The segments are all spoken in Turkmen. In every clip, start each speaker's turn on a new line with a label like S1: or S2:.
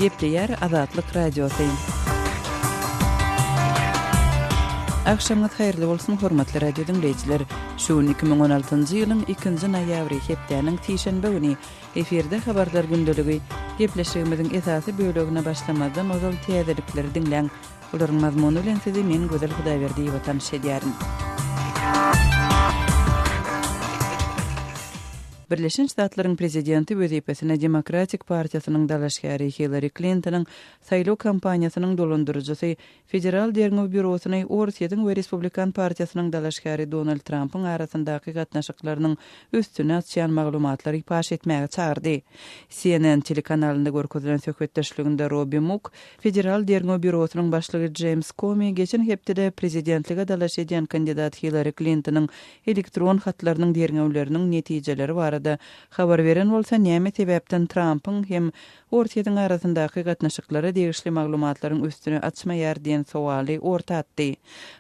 S1: Gepleýär Azatlyk Radiosy. Agşamyňyz haýyrly bolsun, hormatly radio diňleýjiler! Şu gün 2016-njy ýylyň ikinji noýabry, hepdäniň sişenbe güni. Efirde Habarlar gündeligi. Gepleşigimiziň esasy bölegine başlamazdan ozal täzelikleri diňläň. Olaryň mazmuny bilen sizi men Gözel Hudaýberdiýewa tanyş edýärin. Birleşen Ştatlaryň prezidenti wezipesine Demokratik partiýasynyň dalaşgäri Hillari Klintonyň saýlaw kampaniýasynyň dolandyryjysy Federal derňew býurosyny Orsýetiň we Respublikan partiýasynyň dalaşgäri Donald Trampyň arasyndaky gatnaşyklarynyň üstüni açýan maglumatlary paş etmäge çagyrdy. CNN telekanalynda görkezilen söhbetdeşliginde Robbi Muk Federal derňew býurosynyň başlygy Jeýms Komi geçen hepdede prezidentlige dalaş edýän kandidat Hillari Klintonyň elektron hatlarynyň derňewleriniň netijeleri barada habar beren bolsa, näme sebäpden Trampyň hem Orsýetiň arasyndaky gatnaşyklara degişli maglumatlaryň üstüni açmaýar diýen sowaly orta atdy.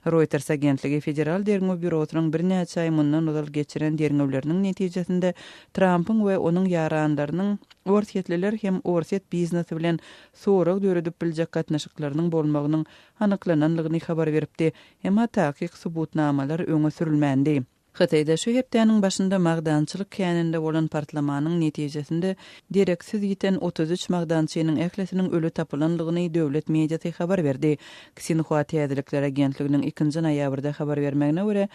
S1: Reuters agentligi Federal derňew býurosynyň birnäçe aý mundan ozal geçiren derňewleriniň netijesinde Trampyň we onuň ýaranlarynyň orsýetliler hem orsýet biznesi bilen sorag döredip biljek gatnaşyklarynyň bolmagynyň anyklananlygyny habar beripdi, emma takyk subutnamalar öňe sürülmändi. Hytaýda şu hepdäniň başynda magdançylyk käninde bolan partlamanyň netijesinde dereksiz ýiten 33 magdançynyň ählisiniň öli tapylanlygyny döwlet mediasy habar berdi. Ksinhua täzelikler agentliginiň ikinji noýabrda habar bermegine görä,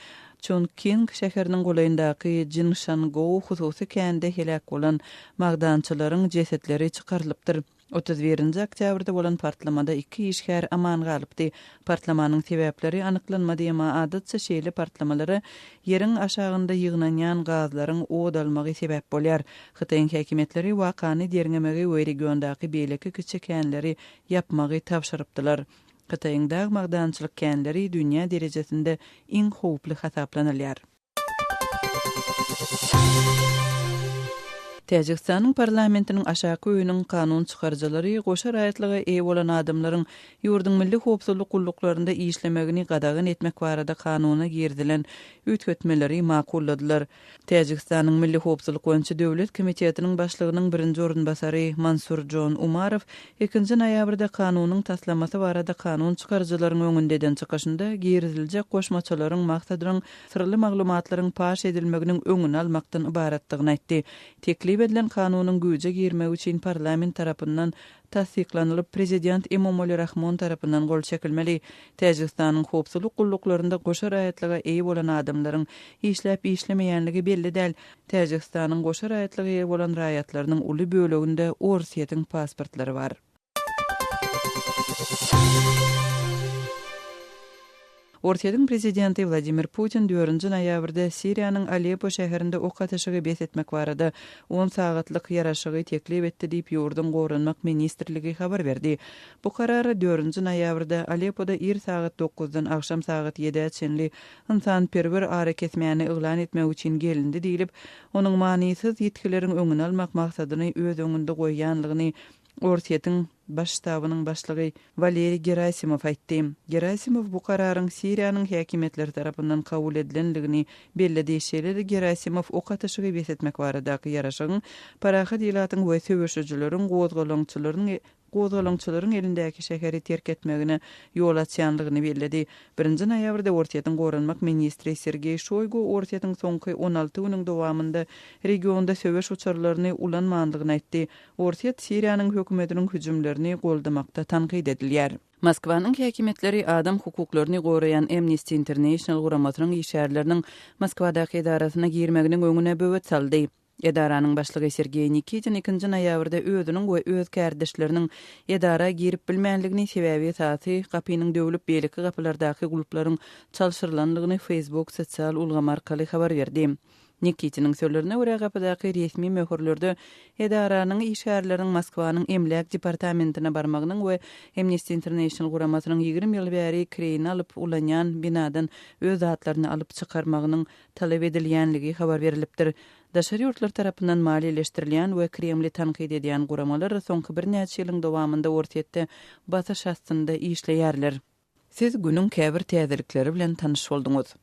S1: Çongking şäheriniň golaýyndaky Jinşangou hususy kände heläk bolan magdançylaryň jesetleri çykarylypdyr. 31-nji oktýabrda bolan partlamada iki işgär aman galypdy. Partlamanyň sebäpleri anyklanmady, emma adatça şeýle partlamalara ýeriň aşagynda ýygnanýan gazlaryň ot almagy sebäp bolýar. Hytaýyň häkimiýetleri wakany derňemegi we regiondaky beýleki kiçi känleri ýapmagy tabşyrypdylar. Hytaýyň dag magdançylyk känleri dünýä derejesinde iň howply hasaplanylýar. Täjigistanyň parlamentiniň aşaky öýüniň kanun çykaryjylary goşa raýatlyga eýe bolan adamlaryň ýurduň milli howpsuzlyk gulluklarynda işlemegini gadagan etmek barada kanuna girizilen üýtgetmeleri makulladylar. Täjigistanyň Milli howpsuzlyk boýunça döwlet komitetiniň başlygynyň birinji orunbasary Mansurjon Umarow ikinji noýabrda kanunyň taslamasy barada kanun çykaryjylaryň öňünde eden çykyşynda giriziljek goşmaçalaryň maksadynyň syrly maglumatlaryň paş edilmeginiň öňüni almakdan ybaratdygyny aýtdy. Teklip edilen kanunyň güýje girmegi üçin parlament tarapyndan tassyklanylyp, prezident Emomali Rahmon tarapyndan gol çekilmeli. Täjigistanyň howpsuzlyk gulluklarynda goşa raýatlyga eýe bolan adamlaryň işläp-işlemeýänligi belli däl. Täjigistanyň goşa raýatlyga eýe bolan raýatlarynyň uly böleginde Orsýetiň pasportlary bar. Orsýetiň prezidenti Wladimir Putin dördünji noýabrda Siriýanyň Aleppo şäherinde ok atyşygy bes etmek barada on sagatlyk ýaraşygy teklip etdi diýip, ýurduň Goranmak ministrligi habar berdi. Bu karara dördünji noýabrda Aleppoda ir sagat dokuzdan agşam sagat ýedä çenli ynsanperwer arakesmäni yglan etmek üçin gelindi diýlip, onuň manysyz ýitgileriň öňüni almak maksadyny öz öňünde goýýanlygyny Orsýetiň Baş ştabynyň başlygy Waleriý Gerasimow aýtdy. Gerasimow bu kararyň Siriýanyň häkimiýetleri tarapyndan kabul edilendigini belledi. Şeýle-de Gerasimow ok atyşygy bes etmek baradaky ýaraşygyň parahat ilatyň we söweşijileriň gozgalaňçylaryň gozgalaňçylaryň elindäki şäheri terk etmegine ýol açýanlygyny belledi. Birinji noýabrda Orsýetiň goranmak ministri Sergeý Şoýgu Orsýetiň soňky 16 günüň dowamynda regionda söweş uçarlaryny ulanmandygyny aýtdy. Orsýet Siriýanyň hökümetiniň hüjümlerini goldamakda tankyt edilýär. Moskwanyň häkimiýetleri adam hukuklaryny goraýan Amnesty International guramasynyň işgärleriniň Moskwadaky edarasyna girmeginiň öňüne böwet saldy. Edaranyň başlygy Sergeý Nikitin ikinji noýabrda özüniň we öz kärdeşleriniň edara girip bilmänligini, sebäbi esasy gapynyň döwlüp, beýleki gapylardaky gulplaryň çalşyrylanlygyny Facebook sosial ulgamy arkaly habar berdi. Nikitiniň sözlerine görä, gapydaky resmi möhürlerde edaranyň işgärleriniň Moskwanyň Emläk departamentine barmagynyň we Amnesty International guramasynyň 20 ýyl bäri kireýine alyp ulanýan binadan öz zatlaryny alyp çykarmagynyň talap edilýänligi habar berlipdir. Daşary ýurtlar tarapyndan maliýeleşdirilýän we Kremli tankyt edýän guramalar soňky birnäçe ýylyň dowamynda Orsýetde basyş astynda işleýärler. Siz günüň käbir täzelikleri bilen tanyş bolduňyz.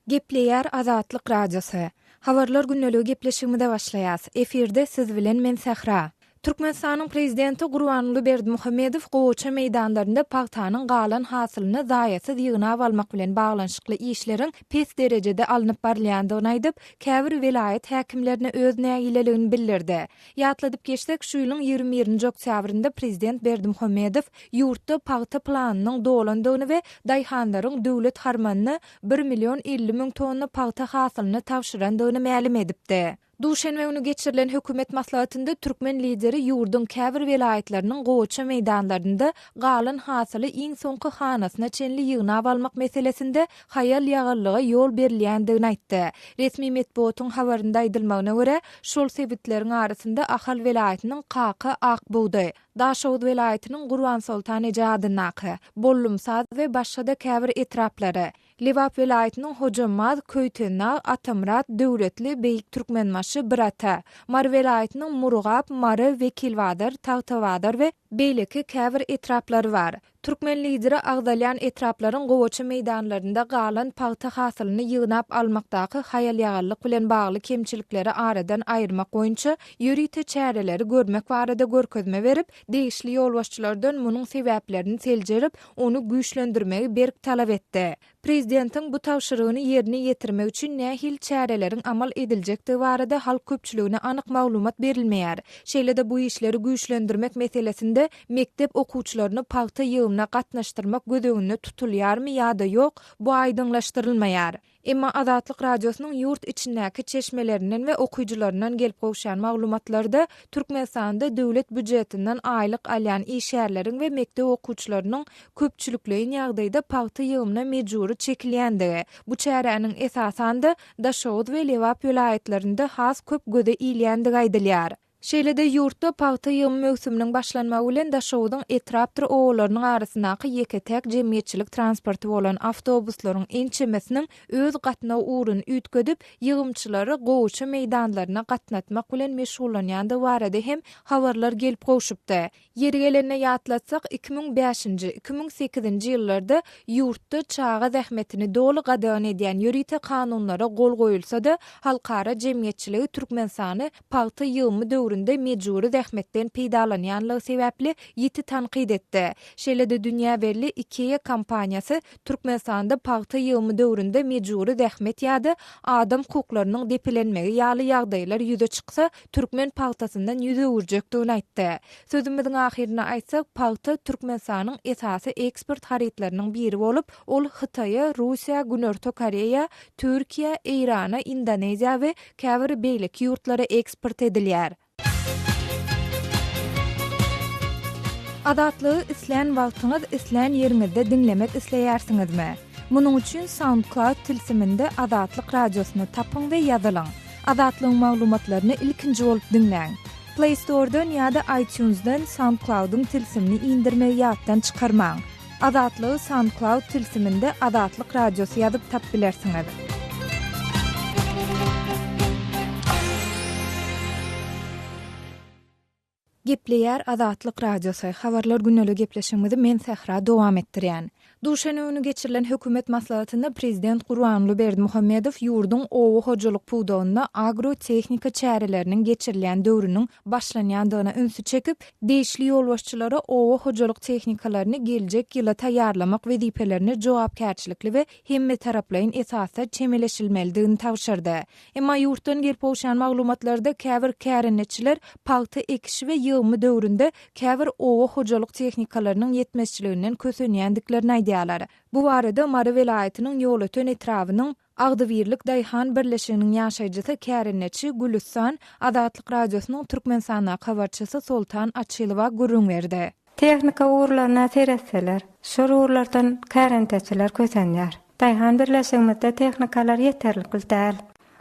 S2: Gepleýär Azatlyk Radiosy. Habarlar gündeligi gepleşigimize başlaýas. Efirde siz bilen men Sähra. Türkmenistanyň Prezidenti Gurbanguly Berdimuhamedow gowaça meýdanlarynda pagtanyň galan hasylyny zaýasyz ýygnap almak bilen baglanyşykly işleriň pes derejede alnyp barylýandygyny aýdyp, käbir welaýat häkimlerine öz nägileligini bildirdi. Ýatladyp geçsek, şu ýylyň 21-nji oktýabrynda prezident Berdimuhamedow ýurtda pagta planynyň dolandygyny we daýhanlaryň döwlet harmanyna bir million 50 müň tonna pagta hasylyny tabşyrandygyny mälim edipdi. Duşenbe güni geçirilen hökümet maslahatynda türkmen Lideri ýurduň käbir welaýatlarynyň gowaça meýdanlarynda galan hasyly iň soňky hanasyna çenli ýygnap almak meselesinde haýal-ýagallyga ýol berilýändigini aýtdy. Resmi metbugatyň habarynda aýdylmagyna görä, şol sebitleriň arasynda Ahal welaýatynyň Kaka, Ak bugdaý, Daşoguz welaýatynyň Gurbansoltan eje adyndaky, Bollumsaz we başga-da käbir etraplary, Lebap welaýatynyň Hojambaz, Köýtendag, Atamyrat, Döwletli, Beýik Türkmenbaşy, Birata, Mary welaýatynyň Murgap, Mary, Wekilbazar, Tagtabazar we beýleki käbir etraplary bar. Türkmen Lideri agzalýan etraplaryň gowaça meýdanlarynda galan pagta hasylyny ýygnap almakdaky haýal-ýagallyk bilen bagly kemçilikleri aradan aýyrmak boýunça ýörite çäreleri görmek barada görkezme berip, degişli ýolbaşçylardan munuň sebäplerini seljerip, ony güýçlendirmegi berk talap etdi. Prezidentiň bu tabşyrygyny ýerine ýetirmek üçin nähili çäreleriň amal ediljekdigi barada halk köpçüligine anyk maglumat berilmeýär. Şeýle-de bu işleri güýçlendirmek meselesinde mekdep okuwçylaryny pagta ýygymyna gatnaşdyrmak göz öňünde tutulýarmy ýa-da ýok, bu aýdyňlaşdyrylmaýar. Emma Azatlyk Radiosynyň ýurt içindäki çeşmelerinden we okyjylaryndan gelip gowşýan maglumatlarda Türkmenistanda döwlet býujetinden aýlyk alýan işgärleriň we mekdep okuwçylarynyň köpçülikleýin ýagdaýda pagta ýygymyna mejbury çekilýändigi, bu çäräniň esasan-da Daşoguz we Lebap welaýatlarynda has köp göze ilýändigi aýdylýar. Şeýle-de ýurtda pagta ýygymy möwsüminiň başlanmagy bilen Daşoguzyň etrapdyr obalarynyň arasyndaky ýeke-täk jemgyýetçilik transporty bolan awtobuslaryň ençemesiniň öz gatnaw ugruny üýtgedip, ýygymçylary gowaça meýdanlaryna gatnatmak bilen meşgullanýandygy barada hem habarlar gelip gowşupdy. Ýeri gelende ýatlatsak, 2005-nji, 2008-nji ýyllarda ýurtda çaga zähmetini doly gadagan edýän ýörite kanunlara gol goýulsa-da, halkara jemgyýetçiligi Türkmenistany pagta ýygymy döwründe mejbury zähmetden peýdalanýanlygy sebäpli ýiti tankyt etdi. Şeýle-de dünýä belli IKEA kompaniýasy Türkmenistanda pagta ýygymy döwründe mejbury zähmet ýa-da adam hukuklarynyň depelenmegi ýaly ýagdaýlar ýüze çyksa, türkmen pagtasyndan ýüz öwürjekdigini aýtdy. Sözümiziň ahyrynda aýtsak, pagta Türkmenistanyň esasy eksport harytlarynyň biri bolup, ol Hytaýa, Russiýa, Günorta Koreýa, Türkiýä, Eýrana, Indoneziýa we käbir beýleki ýurtlara eksport edilýär. Azatlygy islän wagtyňyz, islän ýeriňizde diňlemek isleýärsiňizmi? Munuň üçin SoundCloud tilsiminde Azatlyk Radiosyny tapyň we ýazylyň. Azatlygyň maglumatlaryny ilkinji bolup diňläň. Play Store-dan ýa-da iTunes-dan SoundCloud-yň tilsimini indirmegi ýatdan çykarmaň. Azatlygy SoundCloud tilsiminde Azatlyk Radiosy ýazyp tap bilersiňiz. Gepleýär Azatlyk Radiosy, Habarlar gündeli gepleşigimizi men Sähra dowam etdirýän. Duşenbe güni geçirilen hökümet maslahatynda prezident Gurbanguly Berdimuhamedow ýurduň oba hojalyk pudagynda agro-tehnika çäreleriniň geçirilýän döwrüniň başlanýandygyna ünsi çekip, degişli ýolbaşçylara oba hojalyk tehnikalaryny geljek ýyla taýýarlamak wezipelerine jogapkärçilikli we hemmetaraplaýyn esasda çemeleşilmelidigini tabşyrdy. Emma ýurtdan gelip gowşan maglumatlarda käbir kärendeçiler pagta ekişi we ýygymy döwründe käbir oba hojalyk tehnikalarynyň ýetmezçiliginden kösenýändiklerini aýdýarlar. Bu barada Mary welaýatynyň Ýolöten etrabynyň Agzybirlik daýhan birleşiginiň ýaşaýjysy kärendeçi Gülüstan Azatlyk Radiosynyň Türkmenistandaky habarçysy Soltan Açylowa gürrüň berdi.
S3: Tehnika ugurlaryna seretseler, şol ugurlardan kärendeçiler kösenýär. Daýhan birleşigimizde tehnikalar ýeterlikli däl.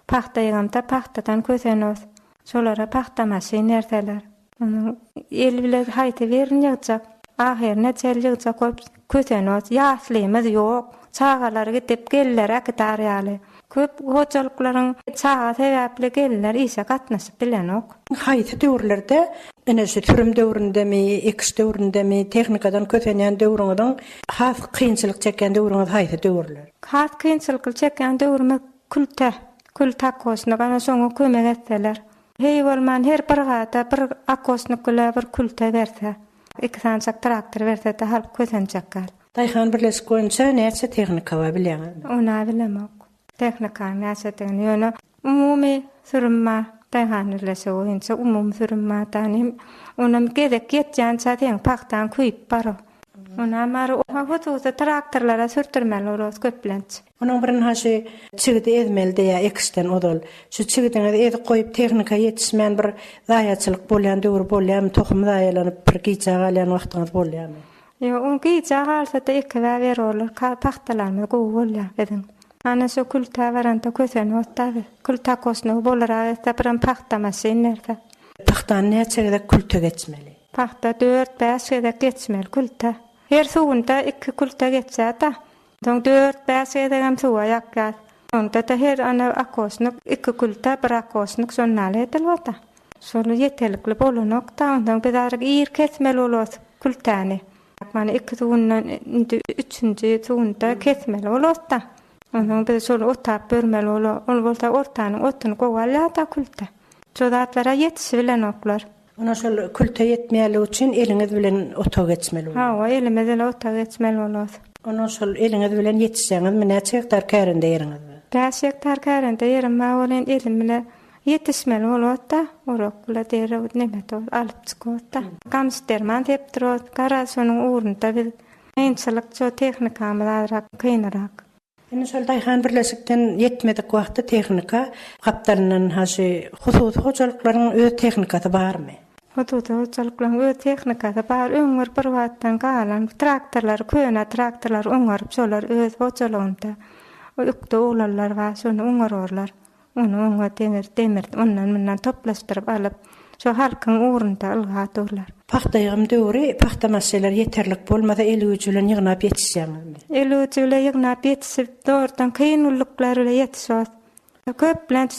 S3: Pagta ýygymda pagtadan kösenos. Şolara pagta maşyn berseler. Onuň el bile haýsy birini ýygjak? Ahyryna çenli ýygjak bolup kösenos. Ýaslymyz ýok. Çagalar gidip, gelinler äkidar ýaly. Köp hojalyklaryň çaga sebäpli gelinler işe gatnaşyp bilenok.
S4: Haýsy döwürlerde, ine şu sürüm döwründemi, ekiş döwründemi, tehnikadan kösenýän döwrüňiziň has kynçylyk çekýän döwrüňiz haýsy döwürler?
S3: Has kynçylykly çekýän döwrümiz külte. Kül takosnyk ana şoňa kömek etseler. Heý bolman her brigada bir akosnyk bile bir külte berse. Iki sanyjak traktor berse-de halk kösenjek gal.
S4: Daýhan birleşik boýunça näçe tehnika bar bilýäňizmi?
S3: Ony-a bilemok. Tehnikanyň näçedigini ýöne umumy sürüm bar. Daýhan birleşigi boýunça umumy sürüm bar da inim. Onam gezek ýetýänçä seň pagtaň köýüp barar. Onam bar hususy traktorlara sürtürmeli bolarys köplenç.
S4: Onuň birinha şu çigidi ezmeli diýýär ekişden ozal. Şu çigidiňizi ezip goýup tehnika ýetişmän bir zaýaçylyk bolýan döwür bolýarmy tohum zaýalanyp bir gijä galýan wagtyňyz bolýarmy?
S3: Ýok, o gijä galsa-da ekibä berorlar. Pagtalarymyz gowy bolýar biziň. Ana şo kültä baranda kösenok-da biz. Kültä kosnowy bolurak etse birem pagta maşyn berse.
S4: Pagtany näçe gezek külte geçmeli?
S3: Pagta dört-bäş gezek geçmeli külte. Her suwunda iki külte geçýär-de. Soň dört-bäş gezegem suwa ýakýas. Onda-da her ana okosnik iki külte, bir okosnik şondaly edilip-da. Şol ýeterlikli bolanok-da, onsoň biz aryk ir kesmeli bolarys kültäni. Mana iki suwundan indi üçünji suwunda kesmeli bolarys-da. Onsoň biz şony otap bermeli bolar. Ol bolsa ortanyň otuny gowy alýar-da külte. Şo zatlara ýetişibilenoklar.
S4: Onda şol külte ýetmeýänligi üçin eliňiz bilen otag geçmeli bolýar.
S3: Hawa, elimiz bilen otag geçmeli bolýar.
S4: Onda şol eliňiz bilen ýetişseňizmi, näçe gektar kärende ýeriňiz bar?
S3: Bäş gektar kärende ýerim bar welin, elim bilen ýetişmeli bolýar-da. Orak bile derrew neme alyp çykyp-da. Gamyş derman sepdirýär. Garaz, şonuň ugrunda biz kynçylyk, şo tehnikamyz azrak kynrak.
S4: Indi şol daýhan birleşikden ýetmedik wagty tehnika gapdalyndan ha şu hususy hojalyklaryň öz tehnikasy barmy?
S3: Hususy hojalyklaryň öz tehnikasy bar. Öň bir bir wagtdan galan traktorlary, köne traktorlary oňaryp şolar öz hojalygynda ökde oglanlar bar, şony oňararlar. Ony oňa demir, demir ondan-mundan toplaşdyryp alyp, şo halkyň ugrunda ylga durlar.
S4: Pagta ýygym döwri pagta maşşeleri ýeterlik bolmasa el güýji bilen ýygnap ýetişýäňizmi?
S3: El güýji bilen ýygnap ýetişip, dogrudan kyn gulluklar bile ýetişos. Köplenç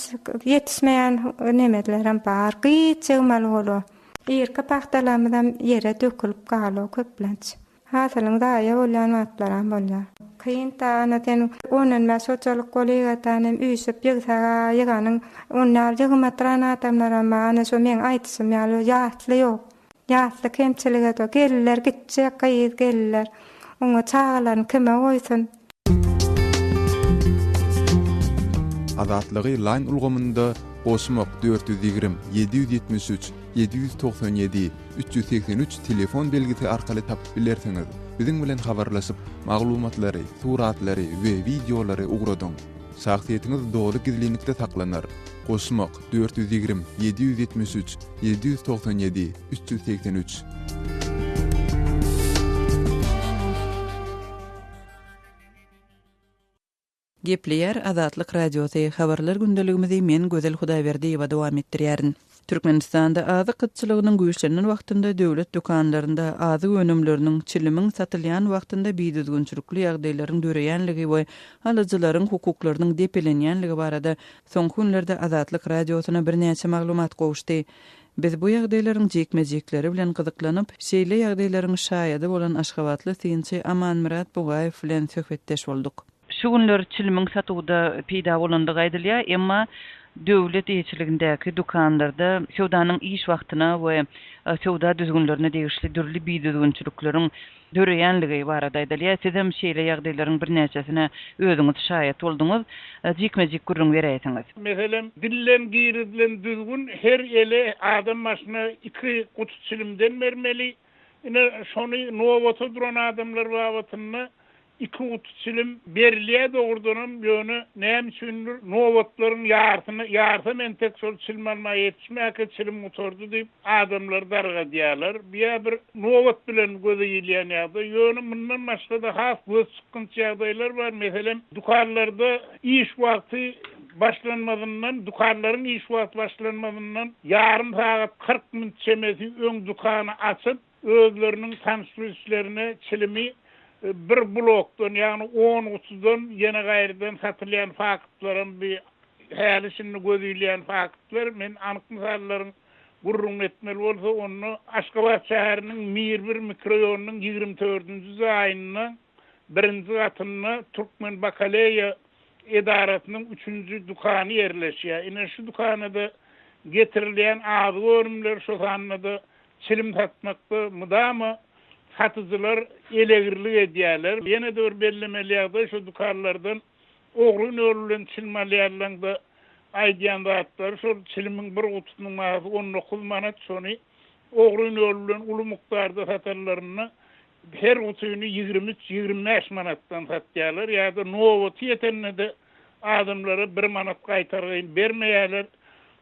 S3: ýetişmeýän nemelerem bar. Gyýç ýygmaly bolýar. Irki pagtalarymyzam ýere dökülip galýar köplenç. Hasylyň zaýa bolýan wagtlaram bolýar. Kyn dana sen ondan bäş hojalyk bolygadan hem üýşüp ýygsaga ýyganyň ondan ýygmatran adamlaram bar ana şo meň aýdyşym ýaly ýasly ýok. Ýasly kemçilik edo gelinler gitjek gyz gelinler oňa çagalaryny kime goýsun.
S5: Azatlygy Line ulgamynda goşmak 420 773 797 383 telefon belgisi arkaly tapyp bilersiňiz. Biziň bilen habarlaşyp, maglumatlary, suratlary we wideolary ugradyň. Şahsyýetiňiz doly gizlinlikde saklanar. Goşmak, 420 773 797 383.
S1: Gepleýär Azatlyk Radiosy, Habarlar gündeligimizi men Gözel Hudaýberdiýewa dowam etdirýärin. Türkmenistanda azyk gytçylygynyň güýçlenen wagtynda döwlet dükanlarynda azyk önümleriniň, çilimiň satylýan wagtynda bidüzgünçilikli ýagdaýlaryň döreýänligi we alyjylaryň hukuklarynyň depelenýänligi barada soňky günlerde Azatlyk Radiosyna birnäçe maglumat gowuşdy. Biz bu ýagdaýlaryň jikme-jikleri bilen gyzyklanyp, şeýle ýagdaýlaryň şaýady bolan aşgabatly synçy Amanmyrat Bugaýew bilen söhbetdeş bolduk. Şu günler çilimiň satuwda peýda bolandygy aýdylýar, emma döwlet eýeçiligindäki dükanlarda söwdanyň iş wagtyna we söwda düzgünlerine degişli dürli bidüzgünçilikleriň döreýänligi barada aýdylýar. Sizem şeýle ýagdaýlaryň birnäçesine özüňiz şaýat bolduňyz. Jikme-jik gürrüň beräýseňiz.
S6: Meselem, dilden girizilen düzgün her ele adam başyna iki guty çilimden bermeli. Ine, şony nobata duran adamlar babatynda Iki guty çilim berilýär dogrudanam, ýöne näme üçindir nobatlaryň ýarsyny, ýarsam entek şol çilim almaga ýetişmäkä çilim gutardy diýip adamlary dargadýarlar. Bu-ýa bir nobat bilen göze ilýän ýagdaý. Ýöne mundan başga-da has gözçykgynç ýagdaýlar bar. Meselem, dükanlarda iş wagty başlanmazyndan, dükanlaryň iş wagty başlanmazyndan ýarym sagat 40 minut çemesi öň dükany açyp, Özleriniň tanyş-bilişlerine çilimi bir blokdan, ýagny on gutudan ýene gaýrydan satylýan faktlaram bi häli-şindi göz ilýän faktlar. Men anyk mysallaryň gürrüňini etmeli bolsa, onda Aşgabat şäheriniň Mir bir mikroýonynyň ýigrimi dördünji jaýynda birinji gatynda Türkmen bakaleýa. edarasynyň üçünji dükany ýerleşýär. Ine, şu dükana-da getirilýän azyk önümleri, şo sanda-da çilim satmakda mydama satyjylar elegirlik edýärler. Ýene-de bir bellemeli ýagdaý, şu dükanlardan ogryn ýol bilen çilim alýanlaryň-da aýdýan zatlary şol, çilimiň bir gutusynyň bahasy 19 manat, şony ogryn ýol bilen uly mukdarda satanlarynda her gutyny 23, 25 manatdan satýarlar ýa-da nobaty ýetende-de adamlara bir manat gaýtargyny bermeýärler.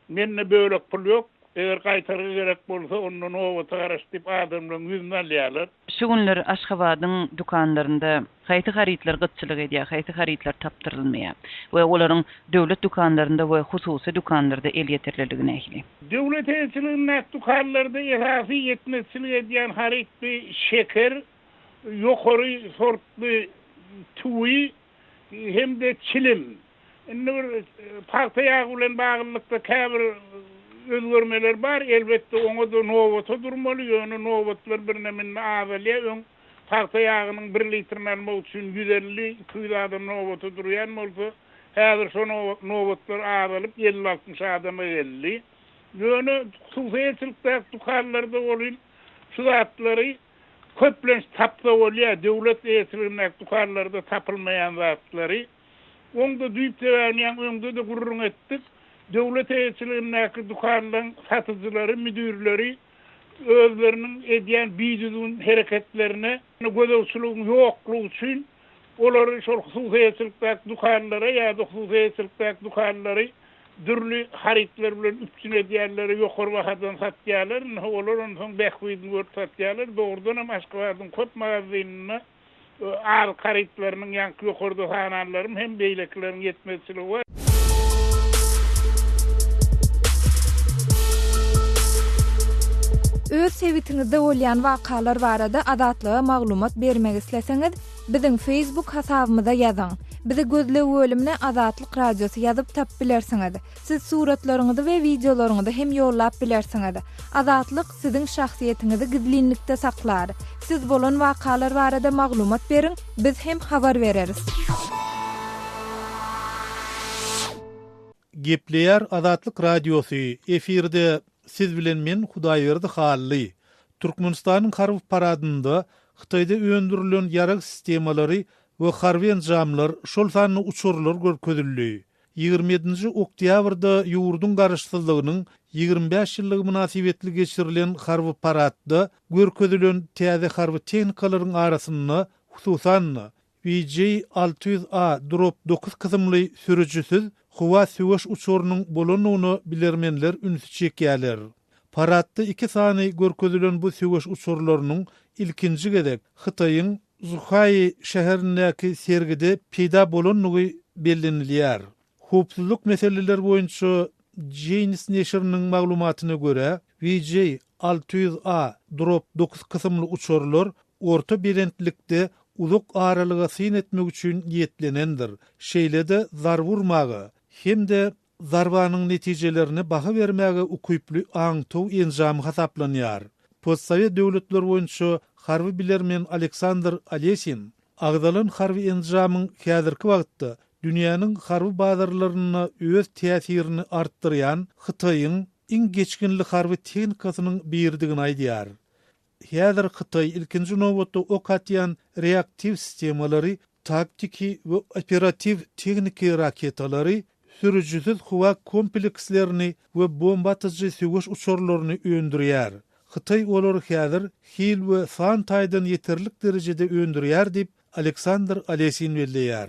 S6: Mende bölek pul ýok, eger gaýtargy gerek bolsa, onda nobata garaş diýip, adamlaryň ýüzüni alýarlar.
S1: Şu günler Aşgabadyň dükanlarynda haýsy harytlar gytçylyk edýär, haýsy harytlar tapdyrylmaýar we olaryň döwlet dükanlarynda we hususy dükanlarda elýeterliligi nähili?
S6: Döwlet eýeçiligindäki dükanlarda esasy ýetmezçilik edýän haryt bu şeker, ýokary sortly tüwi hem-de çilim. Indi bir pagta ýagy bilen baglylykda käbir özgermeler bar. Elbetde, oňa-da nobata durmaly, ýöne nobatlar birneme indi azalýar. Öň pagta ýagynyň bir litrini almak üçin 150, 200 adam nobata durýan bolsa, häzir şo nobatlar azalyp, elli-altmyş adama geldi. Ýöne hususy eýeçilikdäki dükanlarda welin şu zatlary köplenç tapsa bolýar, döwlet eýeçiligindäki dükanlarda tapylmaýan zatlary. Oň-da düýp sebäbini ýaňy öňde-de gürrüň etdik. Döwlet eýeçiligindäki dükanlaryň satyjylary, müdirleri özleriniň edýän bidüzgün hereketlerine gözegçiligiň ýoklugy üçin olary şol hususy eýeçilikdäki dükanlara ýa-da hususy eýeçilikdäki dükanlary dürli harytlar bilen üpjün edýänlere ýokary bahadan satýarlar. Indi olar onsoň bähbidini görüp satýarlar. Dogrudanam Aşgabadyň köp magazynynda Azyk harytlarynyň ýaňky ýokarda sananlarym hem beýlekileriň ýetmezçiligi bar.
S2: Öz sebitiňizde bolýan wakalar barada Azatlyga maglumat bermek isleseňiz, biziň Facebook hasabymyza ýazyň. Bizi gözleg bölümine Azatlyk Radiosy ýazyp tapyp bilersiňiz. Siz suratlaryňyzy we wideolaryňyzy hem ýollap bilersiňiz. Azatlyk siziň şahsyýetiňizi gizlinlikde saklar. Siz bolan wakalar barada maglumat beriň, biz hem habar bereris.
S7: Gepleýär Azatlyk Radiosy, efirde siz bilen men Hudaýberdi Hally. Türkmenistanyň harby paradynda Hytaýda öndürilen ýarag sistemalary we harby enjamlar, şol sanda uçarlar görkezildi. 27-nji oktýabrda ýurduň Garaşsyzlygynyň 25 ýyllygy mynasybetli geçirilen harby paradda görkezilen täze harby tehnikalaryň arasynda, hususan-da, VJ 600 A drop dokuz kysymly sürüjisiz howa söweş uçarynyň bolandygyna bilermenler ünsi çekýärler. Paradda iki sany görkezilen bu söweş uçarlarynyň ilkinji gezek Hytaýyň Zhuhai şäherindäki sergide peýda bolandygy bellenilýär. Howpsuzlyk meseleleri boýunça Jane's neşiriniň maglumatyna görä, VJ 600 A drop dokuz kysymly uçarlar orta belentlikde uzak aralyga syn etmek üçin niýetlenendir, şeýle-de zarba urmaga hem-de Zarbanyň netijelerine baha bermäge ukyply aňtaw enjamy hasaplanýar. Postsowet döwletleri boýunça harby bilermen Aleksandr Alesin agzalan harby enjamyň häzirki wagtda dünýäniň harby bazarlarynda öz täsirini artdyrýan Hytaýyň iň geçginli harby tehnikasynyň biridigini aýdýar. Häzir Hytaý ilkinji nobatda ok atýan reaktiw sistemalary, taktiki we operatiw tehniki raketalary, sürüjisiz howa komplekslerini we bomba atyjy söweş uçarlaryny öndürýär. Hytaý olary häzir hil we san taýdan ýeterlik derejede öndürýär diýip, Aleksandr Alesin belleýär.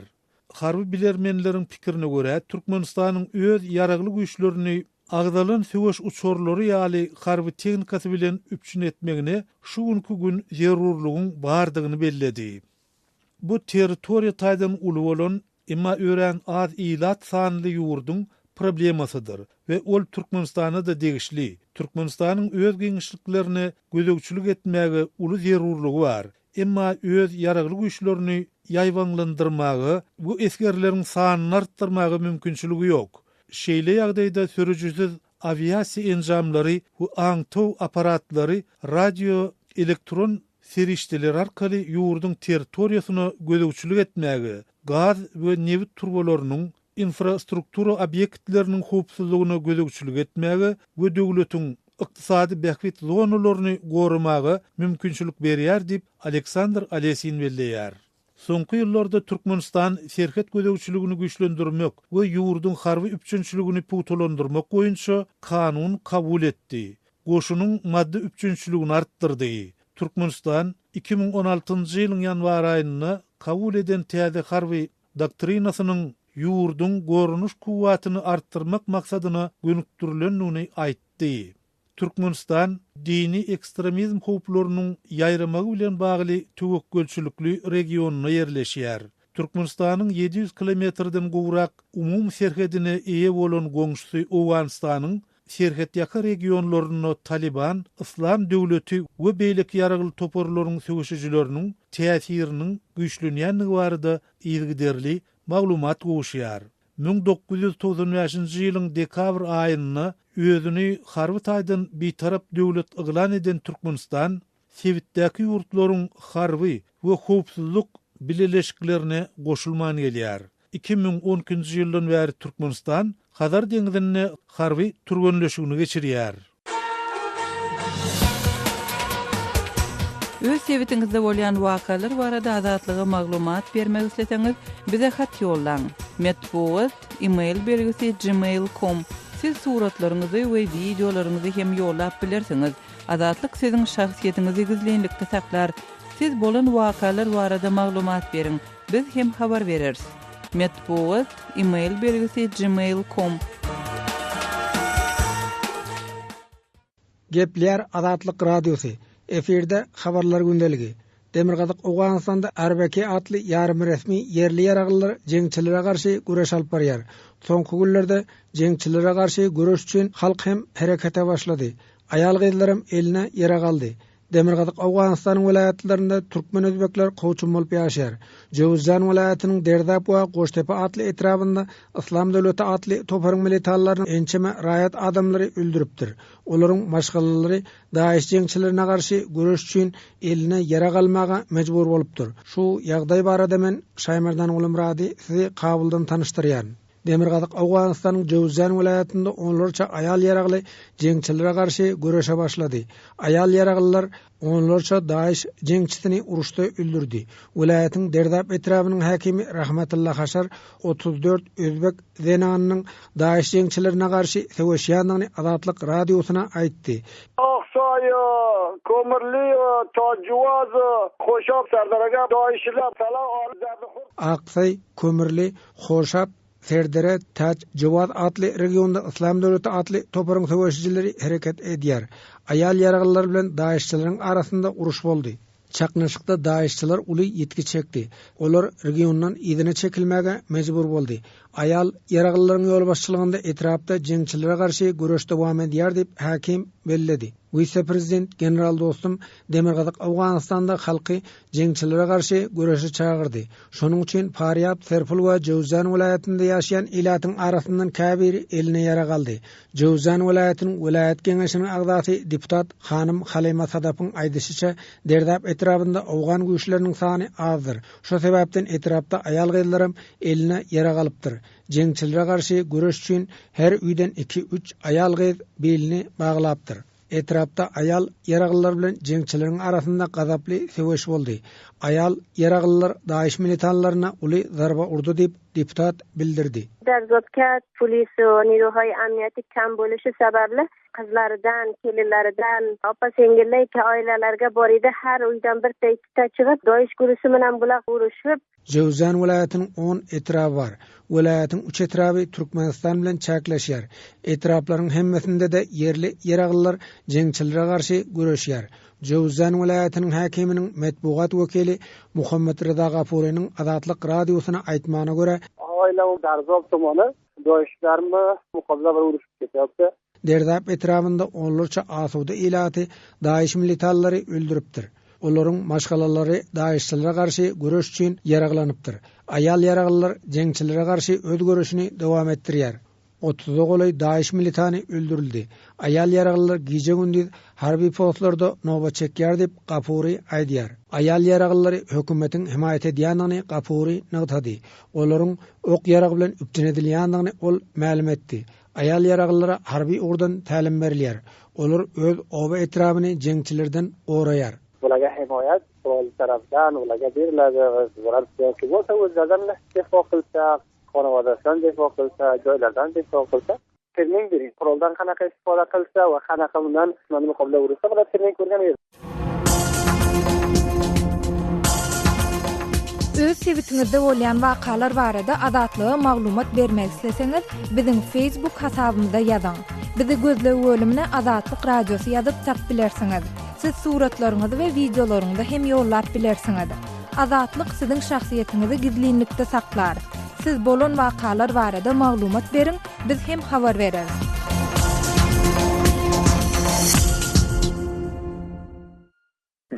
S7: Harby bilermenleriň pikirine görä, Türkmenistanyň öz Ýaragly Güýçlerini agzalan söweş uçarlary ýaly harby tehnikasy bilen üpjün etmegine şu günki gün zerurlygyň bardygyny belledi. Bu territoriýa taýdan uly bolan, emma örän az ilat sanly ýurduň problemasydyr we ol Türkmenistana-da degişli. Türkmenistanyň öz giňişliklerine gözegçilik etmäge uly zerurlygy bar. Emma öz ýaragly güýçlerini ýaýbaňlandyrmaga we esgerleriň sanyny artdyrmaga mümkinçiligi ýok. Şeýle ýagdaýda sürüjisiz awiasiýa enjamlary we aňtaw apparatlary radio elektron serişdeleri arkaly ýurduň territoriýasyna gözegçilik etmäge, gaz we nebit turbalarynyň, infrastruktura obýektleriniň howpsuzlygyna gözegçilik etmäge we döwletiň ykdysady bähbit zonalaryny goramaga mümkinçilik berýär diýip, Aleksandr Alesin belleýär. Soňky ýyllarda Türkmenistan serhet gözegçiligini güýçlendirmek we ýurduň harby üpjünçiligini pugtalandyrmak boýunça kanun kabul etdi, goşunyň maddy üpjünçiligini artdyrdy. Türkmenistan 2016-njy ýylyň ýanwar aýynda kabul eden täze harby doktrinasynyň ýurduň goranyş kuwwatyny artdyrmak maksadyna gönükdirilendigini aýtdy. Türkmenistan dini ekstremizm howplarynyň ýaýramagy bilen bagly töwekgelçilikli regionynda ýerleşýär. Türkmenistanyň 700 kilometrden gowrak umumy serhedine eýe bolan goňşusy Owganystanyň serhetýaka regionlarynda Talyban, Yslam döwleti we beýleki ýaragly toparlaryň söweşijileriniň täsiriniň güýçlenýändigi barada yzygiderli maglumat gowuşýar. 1995-nji ýylyň dekabr aýynda özüni harby taýdan bitarap döwlet yglan eden Türkmenistan sebitdäki ýurtlaryň harby we howpsuzlyk bileleşiklerine goşulman gelýär. 2012-nji ýyldan bäri Türkmenistan Hazar deňzinde harby türgenleşigini geçirýär.
S1: Öz sebitiňizde bolýan wakalar barada Azatlyga maglumat bermek isleseňiz, bize hat ýollaň. Metbugat, e-mail belgisi gmail com. Siz suratlaryňyzy we wideolaryňyzy hem ýollap bilersiňiz. Azatlyk siziň şahsyýetiňizi gizlinlikde saklar. Siz bolan wakalar barada maglumat beriň, biz hem habar bereris. Metbugat, e-mail belgisi gmail com.
S8: Gepleýär Azatlyk Radiosy, Efirde Habarlar gündeligi. Demirgazyk Owganystanda RBK atly ýarym-resmi ýerli ýaraglylar jeňçilere garşy göreş alyp barýar. Soňky günlerde jeňçilere garşy göreş üçin halk hem herekete başlady. Aýal-gyzlaram eline ýarag aldy. Demirgazyk Owganystanyň welaýatlarynda türkmen-özbekler kowçum bolup ýaşaýar. Jöwüzjan welaýatynyň Derdap we Goştepe atly etrabynda Yslam döwleti atly toparyň militanlarynyň ençeme raýat adamlary öldüripdir. Olaryň maşgalalary DAIŞ jeňçilerine garşy göreş üçin eline ýarag almaga mejbur bolupdyr. Şu ýagdaý barada men Şaýmerdan Gulumyrady sizi Kabuldan tanyşdyrýaryn. Demirgazyk Owganystanyň Jöwüzjan welaýatynda onlarça aýal ýaragly jeňçilere garşy göreşe başlady. Aýal ýaraglylar onlarça DAIŞ jeňçisini uruşda öldürdi. Welaýatyň Derdap etrabynyň häkimi Rahmatylla Haşar 34 özbek zenanynyň DAIŞ jeňçilerine garşy söweşýändigini Azatlyk Radiosyna aýtdy.
S9: Aksaý, Kömürli, Täçjuwaz, Hoşap, Serderege DAIŞ-ler sala alyp
S8: Aksaý, Kömürli, Hoşap, Serdere, Täç, Jowaz atly regionda Yslam döwleti atly toparyň söweşijileri hereket edýär. Aýal ýaraglylar bilen DAIŞ-çylaryň arasynda uruş boldy. Çaknyşykda DAIŞ-çylar uly ýitgi çekdi. Olar regiondan yzyna çekilmäge mejbur boldy. Aýal ýaraglylaryň ýolbaşçylygynda etrapda jeňçilere garşy göreş dowam edýär diýip, häkim belledi. Wise-prezident general Dostum Demirgazyk Owganystanda halky jeňçilere garşy göreşe çagyrdy. Şonuň üçin Farýab, Serpul we Jöwzjan welaýatynda ýaşaýan ilatyň arasyndan käbiri eline ýarag aldy. Jöwzjan welaýatynyň welaýat geňeşiniň agzasy deputat hanym Halyma Sadapyň aýdyşyça, Derdap etrabynda owgan güýçleriniň sany azdyr. Şo sebäpden etrapda aýal-gyzlaram eline ýarag alypdyr. Jeňçilere garşy göreş üçin her öýden iki-üç aýal-gyz bilini baglapdyr. Etrapda aýal ýaraglylar bilen jeňçileriň arasynda gazaply söweş boldy. Aýal ýaraglylar DAIŞ militanlaryna uly zarba urdy diýip, deputat bildirdi.
S10: Derzapka polis we niruhaý amniýeti kam boluşy sebäpli gyzlardan, kelinlerden, opa-siňňiller oilalarga bor edi. Her uýdan birta-ikkita çygyp, DAIŞ gurusy bilen bular uruşyp,
S8: Jöwüzjan welaýatynyň on etraby bar. Welaýatyň üç etraby Türkmenistan bilen çäkleşýär. Etraplaryň hemmesinde-de ýerli ýaraglylar jeňçilere garşy göreşýär. Jöwüzjan welaýatynyň häkiminiň metbugat wekili Muhammet Ryza Gafurynyň Azatlyk Radiosyna aýtmagyna görä, Derdap etrabynda onlarça asuda ilaty DAIŞ militanlary öldüripdir. Olaryň maşgalalary DAIŞ-çylara garşy göreş üçin ýaraglanypdyr. Aýal ýaraglylar jeňçilere garşy öz göreşini dowam etdirýär. Otuza golaý DAIŞ militany öldürildi. Aýal ýaraglylar gije-gündiz harby postlarda nobat çekýär diýip, Gafuri aýdýar. Aýal ýaraglylary hökümetiň hemaýat edýändigini Gafuri nygtady. Olaryň ok-ýarag bilen üpjün edilýändigini ol mälim etdi. Aýal ýaraglylara harby ugurdan tälim berilýär. Olar öz oba-etrabyny jeňçilerden goraýar.
S11: Bularga hemaýat qurol tarafdan ularga beriladi. Bular bolsa o'zlaridan difo qilsa, xonavodasidan difo qilsa, joylardan difo qilsa, trening bering. Quroldan qanaqa istifoda qilsa va qanaqa undan dushmanni muqobilda urishsa, bular trening ko'rgan edi.
S2: Öz sebitiňizde bolýan wakalar barada Azatlyga maglumat bermek isleseňiz, biziň Facebook hasabymyza ýazyň. Bizi gözleg bölümine Azatlyk Radiosy ýazyp tapyp bilersiňiz. Siz suratlaryňyzy we wideolaryňyzy hem ýollap bilersiňiz. Azatlyk siziň şahsyýetiňizi gizlinlikde saklar. Siz bolan wakalar barada maglumat beriň, biz hem habar bereris.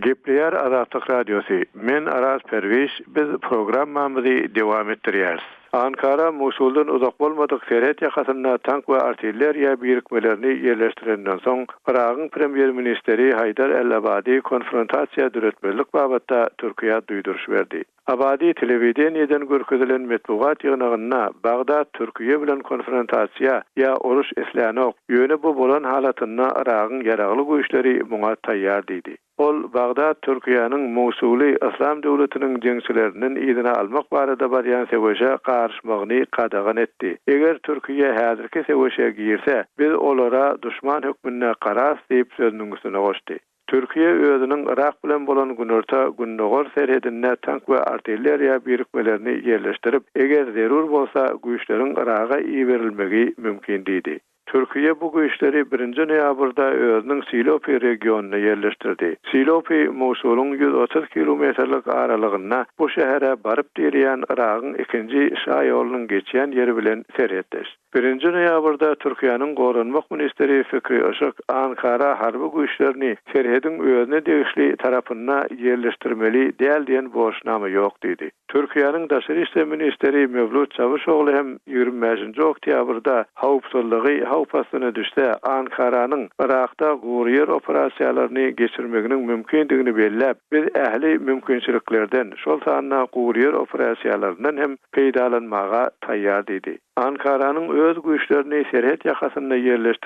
S12: Gepleýär Azatlyk Radiosy, Men Araz Perwiş, biz programmamyzy dowam etdirýäris. Ankara Musuldan uzak bolmadyk serhet ýakasynda tank we artilleriýa birikmelerini ýerleşdirenden soň, Yragyň premýer-ministeri Haýdar el-Abadi konfrontasiýa döretmezlik babatda Türkiýä duýduryş berdi. Abadi telewideniýeden görkezilen metbugat ýygnagynda Bagdat Türkiýe bilen konfrontasiýa ýa uruş islänok, ýöne bu bolan halatynda Yragyň ýaragly güýçleri muňa taýýar diýdi. Ol Bagdat Türkiýäniň Musuly Yslam döwletiniň jeňçilerinden yzyna almak barada barýan söweşe garyşmagyny gadagan etdi. Eger Türkiýe häzirki söweşe girse, biz olara duşman hökmünde gararys diýip sözüniň üstüne goşdy. Türkiýe özüniň Yrak bilen bolan günorta-gündogar serhedinde tank we artilleriýa birikmelerini ýerleşdirip, eger zerur bolsa, güýçleriň Yraga iberilmegi mümkin diýdi. Türkiýe bu güýçleri birinji noýabrda özüniň Silopi regionynda ýerleşdirdi. Silopi Musulyň 130 kilometrlik aralygynda bu şähere baryp direýän Yragyň ikinji şaýolunyň geçýän ýeri bilen serhetdeş. Birinji noýabrda Türkiýäniň goranmak ministri Fikri Yşyk Ankara harby güýçlerini serhediň özüne degişli tarapynda ýerleşdirmeli däl diýen borçnama ýok diýdi. Türkiýäniň daşary işler ministri Mewlut Çawuşogly hem 25-nji oktýabrda howpsuzlygy howp astyna düşse, Ankaranyň Yrakda gury ýer operasiýalaryny geçirmeginiň mümkindigini belläp, Biz ähli mümkinçiliklerden, şol sanda gury ýer operasiýalaryndan hem peýdalanmaga taýýar diýdi. Ankaranyň öz güýçlerini serhet ýakasynda ýerleşdirmegi.